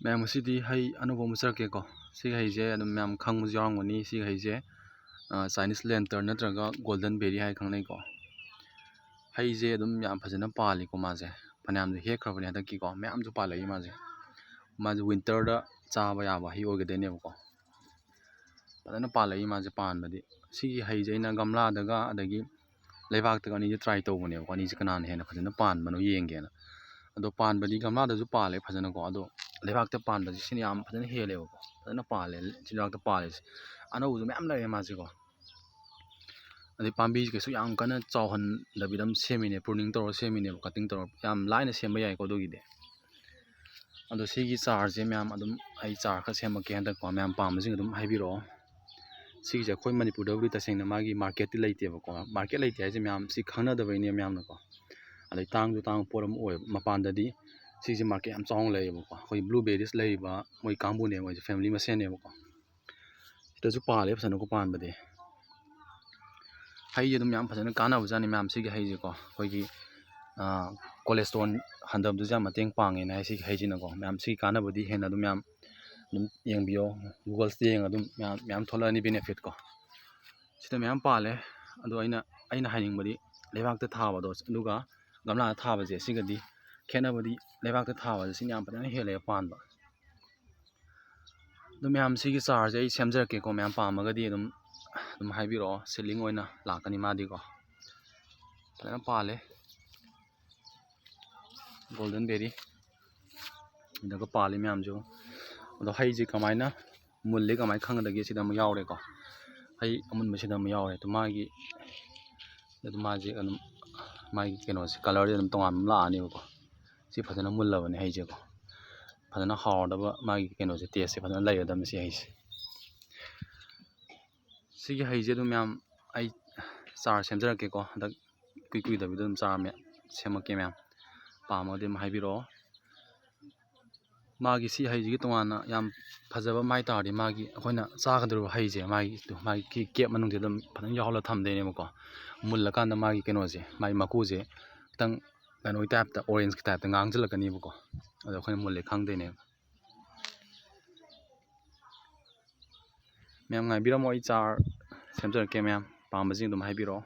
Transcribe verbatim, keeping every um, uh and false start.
ꯃꯌꯥꯝ, ꯉꯁꯤꯗꯤ ꯍꯩ ꯑꯅꯧꯕ ꯑꯃ ꯆꯠꯂꯛꯀꯦꯀꯣ꯫ ꯁꯤꯒꯤ ꯍꯩꯁꯦ ꯑꯗꯨꯝ ꯃꯌꯥꯝ ꯈꯪꯕꯁꯨ ꯌꯥꯎꯔꯝꯒꯅꯤ꯫ ꯁꯤꯒꯤ ꯍꯩꯁꯦ, ꯑ, Chinese lantern ꯅꯠꯇ꯭ꯔꯒ golden berry ꯍꯥꯏ ꯈꯪꯅꯩꯀꯣ꯫ ꯍꯩꯁꯦ ꯑꯗꯨꯝ ꯌꯥꯝ ꯐꯖꯅ ꯄꯥꯜꯂꯤꯀꯣ ꯃꯥꯁꯦ꯫ ꯐꯅꯌꯥꯝꯁꯨ ꯍꯦꯛꯈ꯭ꯔꯕꯅꯦ ꯍꯟꯗꯛꯀꯤꯀꯣ꯫ ꯃꯌꯥꯝꯁꯨ ꯄꯥꯜꯂꯛꯏ ꯃꯥꯁꯦ꯫ ꯃꯥꯁꯦ winter ꯗ ꯆꯥꯕ ꯌꯥꯕ ꯍꯩ ꯑꯣꯏꯒꯗꯣꯏꯅꯦꯕꯀꯣ꯫ ꯐꯖꯅ ꯄꯥꯜꯂꯛꯏ ꯃꯥꯁꯦ ꯄꯥꯟꯕꯗꯤ꯫ ꯁꯤꯒꯤ ꯍꯩꯁꯦ ꯑꯩꯅ ꯒꯝꯂꯥꯗꯒ ꯑꯗꯒꯤ ꯂꯩꯕꯥꯛꯇꯒ ꯑꯅꯤꯁꯦ try ꯇꯧꯕꯅꯦꯕꯀꯣ, ꯑꯅꯤꯁꯦ ꯀꯅꯥꯅ ꯍꯦꯟꯅ ꯐꯖꯅ ꯄꯥꯟꯕꯅꯣ ꯌꯦꯡꯒꯦꯅ꯫ ꯑꯗꯣ ꯄꯥꯟꯕꯗꯤ ꯒꯝꯂꯥꯗꯁꯨ ꯄꯥꯜꯂꯦ ꯐꯖꯅꯀꯣ, ꯑꯗꯣ ꯂꯩꯕꯥꯛꯇ ꯄꯥꯟꯕꯁꯦ ꯁꯤꯅ ꯌꯥꯝ ꯐꯖꯅ ꯍꯦꯜꯂꯦꯕꯀꯣ, ꯐꯖꯅ ꯄꯥꯜꯂꯦ ꯂꯩꯕꯥꯛꯇ ꯄꯥꯜꯂꯤꯁꯦ꯫ ꯑꯅꯧꯕꯁꯨ ꯃꯌꯥꯝ ꯂꯩꯔꯦ ꯃꯥꯁꯦꯀꯣ꯫ ꯑꯗꯩ ꯄꯥꯝꯕꯤꯁꯦ ꯀꯩꯁꯨ ꯌꯥꯝ ꯀꯟꯅ ꯆꯥꯎꯍꯟꯗꯕꯤꯗ ꯑꯗꯨꯝ ꯁꯦꯝꯃꯤꯅꯦ, pruning ꯇꯧꯔꯒ ꯁꯦꯝꯃꯤꯅꯦꯕ, cutting ꯇꯧꯔꯒ꯫ ꯌꯥꯝ ꯂꯥꯏꯅ ꯁꯦꯝꯕ ꯌꯥꯏꯀꯣ ꯑꯗꯨꯒꯤꯗꯤ꯫ ꯑꯗꯣ ꯁꯤꯒꯤ ꯆꯥꯔꯁꯦ ꯃꯌꯥꯝ ꯑꯗꯨꯝ ꯑꯩ ꯆꯥꯔ ꯈꯔ ꯁꯦꯝꯃꯛꯀꯦ ꯍꯟꯗꯛꯀꯣ, ꯃꯌꯥꯝ ꯄꯥꯝꯕꯁꯤꯡ ꯑꯗꯨꯝ ꯍꯥꯏꯕꯤꯔꯛꯑꯣ꯫ ꯁꯤꯒꯤꯁꯦ ꯑꯩꯈꯣꯏ ꯃꯅꯤꯄꯨꯔꯗꯕꯨꯗꯤ ꯇꯁꯦꯡꯅ ꯃꯥꯒꯤ market ꯇꯤ ꯂꯩꯇꯦꯕꯀꯣ꯫ Market ꯂꯩꯇꯦ ꯍꯥꯏꯁꯦ ꯃꯌꯥꯝ ꯁꯤ ꯈꯪꯅꯗꯕꯩꯅꯦ ꯃꯌꯥꯝꯅꯀꯣ꯫ ꯑꯗꯩ ꯇꯥꯡꯁꯨ ꯇꯥꯡꯕ ꯄꯣꯠ ꯑꯃ ꯑꯣꯏꯌꯦꯕ꯫ ꯃꯄꯥꯟꯗꯗꯤ ꯁꯤꯁꯦ market ꯌꯥꯝ ꯆꯥꯎꯅ ꯂꯩꯌꯦꯕꯀꯣ꯫ ꯑꯩꯈꯣꯏ blueberries ꯂꯩꯔꯤꯕ ꯃꯣꯏ ꯀꯥꯡꯕꯨꯅꯦ, ꯃꯣꯏꯁꯦ family ꯃꯁꯦꯟꯅꯦꯕꯀꯣ꯫ ꯁꯤꯗꯁꯨ ꯄꯥꯜꯂꯦ ꯐꯖꯅꯀꯣ ꯄꯥꯟꯕꯗꯤ꯫ ꯍꯩꯁꯦ ꯑꯗꯨꯝ ꯌꯥꯝ ꯐꯖꯅ ꯀꯥꯟꯅꯕꯖꯥꯠꯅꯤ ꯃꯌꯥꯝ ꯁꯤꯒꯤ ꯍꯩꯁꯦꯀꯣ꯫ ꯑꯩꯈꯣꯏꯒꯤ, ꯑꯥ, cholesterol ꯍꯟꯊꯕꯗꯁꯨ ꯌꯥꯝ ꯃꯇꯦꯡ ꯄꯥꯡꯉꯦꯅ ꯍꯥꯏ ꯁꯤꯒꯤ ꯍꯩꯁꯤꯅꯀꯣ꯫ ꯃꯌꯥꯝ ꯁꯤꯒꯤ ꯀꯥꯟꯅꯕꯗꯤ ꯍꯦꯟꯅ ꯑꯗꯨꯝ ꯃꯌꯥꯝ ꯑꯗꯨꯝ ꯌꯦꯡꯕꯤꯌꯣ꯫ Google ꯇ ꯌꯦꯡꯉ ꯑꯗꯨꯝ ꯃꯌꯥꯝ, ꯃꯌꯥꯝ ꯊꯣꯛꯂꯛꯑꯅꯤ benefit ꯀꯣ꯫ ꯁꯤꯗ ꯃꯌꯥꯝ ꯄꯥꯜꯂꯦ꯫ ꯑꯗꯣ ꯑꯩꯅ, ꯑꯩꯅ ꯍꯥꯏꯅꯤꯡꯕꯗꯤ ꯂꯩꯕꯥꯛꯇ ꯊꯥꯕꯗꯣ ꯑꯗꯨꯒ ꯒꯝꯂꯥꯗ ꯊꯥꯕꯁꯦ ꯁꯤꯒꯗꯤ ꯈꯦꯠꯅꯕꯗꯤ ꯂꯩꯕꯥꯛꯇ ꯊꯥꯕꯁꯦ ꯁꯤꯅ ꯌꯥꯝ ꯐꯖꯅ ꯍꯦꯜꯂꯦ ꯄꯥꯟꯕ꯫ ꯑꯗꯨ ꯃꯌꯥꯝ ꯁꯤꯒꯤ ꯆꯥꯔꯁꯦ ꯑꯩ ꯁꯦꯝꯖꯔꯛꯀꯦꯀꯣ꯫ ꯃꯌꯥꯝ ꯄꯥꯝꯃꯒꯗꯤ ꯑꯗꯨꯝ, ꯑꯗꯨꯝ ꯍꯥꯏꯕꯤꯔꯛꯑꯣ꯫ Seedling ꯑꯣꯏꯅ ꯂꯥꯛꯀꯅꯤ ꯃꯥꯗꯤꯀꯣ꯫ ꯐꯖꯅ ꯄꯥꯜꯂꯦ꯫ Golden berry꯫ ꯑꯗꯨꯒ ꯄꯥꯜꯂꯤ ꯃꯌꯥꯝꯁꯨ꯫ ꯑꯗꯣ ꯍꯩꯁꯦ ꯀꯃꯥꯏꯅ ꯃꯨꯜꯂꯤ ꯀꯃꯥꯏꯅ ꯈꯪꯒꯗꯒꯦ ꯁꯤꯗ ꯑꯃ ꯌꯥꯎꯔꯦꯀꯣ꯫ ꯍꯩ ꯑꯃꯨꯟꯕꯁꯤꯗ ꯑꯃ ꯌꯥꯎꯔꯦ꯫ ꯑꯗꯨ ꯃꯥꯒꯤ, ꯑꯗꯨ ꯃꯥꯁꯦ ꯑꯗꯨꯝ ꯃꯥꯒꯤ ꯀꯩꯅꯣꯁꯦ colour ꯁꯦ ꯑꯗꯨꯝ ꯇꯣꯉꯥꯟꯕ ꯑꯃ ꯂꯥꯛꯑꯅꯦꯕꯀꯣ꯫ ꯁꯤ ꯐꯖꯅ ꯃꯨꯜꯂꯕꯅꯦ ꯍꯩꯁꯦꯀꯣ꯫ ꯐꯖꯅ ꯍꯥꯎꯔꯗꯕ ꯃꯥꯒꯤ ꯀꯩꯅꯣꯁꯦ, taste ꯁꯦ ꯐꯖꯅ ꯂꯩꯔꯗꯕꯅꯤ ꯁꯤ ꯍꯩꯁꯦ꯫ ꯁꯤꯒꯤ ꯍꯩꯁꯦ ꯑꯗꯨꯝ ꯃꯌꯥꯝ ꯑꯩ ꯆꯥꯔ ꯁꯦꯝꯖꯔꯛꯀꯦꯀꯣ꯫ ꯍꯟꯗꯛ ꯏꯀꯨꯏ ꯀꯨꯏꯗꯕꯤꯗ ꯑꯗꯨꯝ ꯆꯥꯔ ꯃꯌꯥꯝ ꯁꯦꯝꯃꯛꯀꯦ ꯃꯌꯥꯝ꯫ ꯄꯥꯝꯃꯒꯗꯤ ꯑꯗꯨꯝ ꯍꯥꯏꯕꯤꯔꯛꯑꯣ꯫ ꯃꯥꯒꯤ ꯁꯤ ꯍꯩꯁꯤꯒꯤ ꯇꯣꯉꯥꯟꯅ ꯌꯥꯝ ꯐꯖꯕ ꯑꯃ ꯍꯥꯏ ꯇꯥꯔꯗꯤ ꯃꯥꯒꯤ ꯑꯩꯈꯣꯏꯅ ꯆꯥꯒꯗꯧꯔꯤꯕ ꯍꯩꯁꯦ ꯃꯥꯒꯤ, ꯃꯥꯒꯤ cap ꯃꯅꯨꯡꯁꯤꯗ ꯑꯗꯨꯝ ꯐꯖꯅ ꯌꯥꯎꯍꯜꯂꯒ ꯊꯝꯗꯣꯏꯅꯦꯕꯀꯣ꯫ ꯃꯨꯜꯂꯀꯥꯟꯗ ꯃꯥꯒꯤ ꯀꯩꯅꯣꯁꯦ, ꯃꯥꯒꯤ ꯃꯀꯨꯁꯦ ꯈꯤꯇꯪ ꯀꯩꯅꯣꯒꯤ type ꯇ, orange ꯀꯤ type ꯇ ꯉꯥꯡꯁꯤꯜꯂꯛꯀꯅꯤꯕꯀꯣ꯫ ꯑꯗꯣ ꯑꯩꯈꯣꯏꯅ ꯃꯨꯜꯂꯦ ꯈꯪꯗꯣꯏꯅꯦꯕ꯫ ꯃꯌꯥꯝ ꯉꯥꯏꯕꯤꯔꯝꯃꯣ, ꯑꯩ ꯆꯥꯔ ꯁꯦꯝꯖꯔꯛꯀꯦ꯫ ꯃꯌꯥꯝ ꯄꯥꯝꯕꯁꯤꯡ ꯑꯗꯨꯝ ꯍꯥꯏꯕꯤꯔꯛꯑꯣ꯫